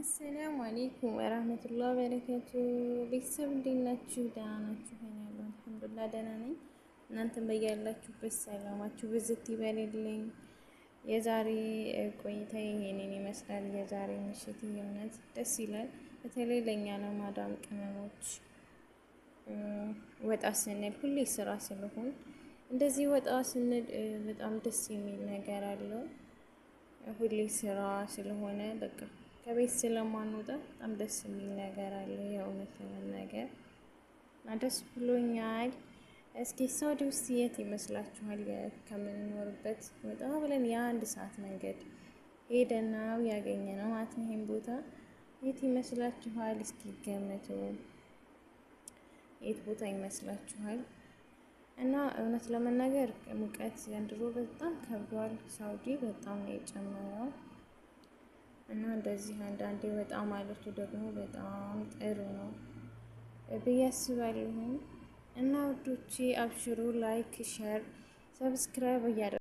السلام عليكم ورحمة الله وبركاته። ቤተሰብ እንዴት ናችሁ? ደህና ናችሁ? እኔ ያለሁ الحمد لله ደህና ነኝ። እናንተም በያላችሁበት ሰላማችሁ ብዝት ይበልልኝ። የዛሬ ቆይታ ይሄንን ይመስላል። የዛሬ ምሽት የእውነት ደስ ይላል። በተለይ ለእኛ ለማዳም ቅመሞች ወጣ ስንል ሁሌ ስራ ስለሆን እንደዚህ ወጣ ስንል በጣም ደስ የሚል ነገር አለው። ሁሌ ስራ ስለሆነ በቃ ከቤት ስለማንወጣ በጣም ደስ የሚል ነገር አለ። የእውነት ለመናገር እና ደስ ብሎኛል። እስኪ ሳውዲ ውስጥ የት ይመስላችኋል? ከምንኖርበት ወጣ ብለን የአንድ ሰዓት መንገድ ሄደናው ያገኘ ነው ማለት ነው። ይሄን ቦታ የት ይመስላችኋል? እስኪ ገምቱ። የት ቦታ ይመስላችኋል? እና እውነት ለመናገር ሙቀት ዘንድሮ በጣም ከብዷል። ሳውዲ በጣም ነው የጨመረው። እና እንደዚህ አንዳንዴ ወጣ ማለቱ ደግሞ በጣም ጥሩ ነው ብዬ አስባለሁ። እና ውዶቼ አብሽሩ፣ like፣ share፣ subscribe እያደረጋችሁ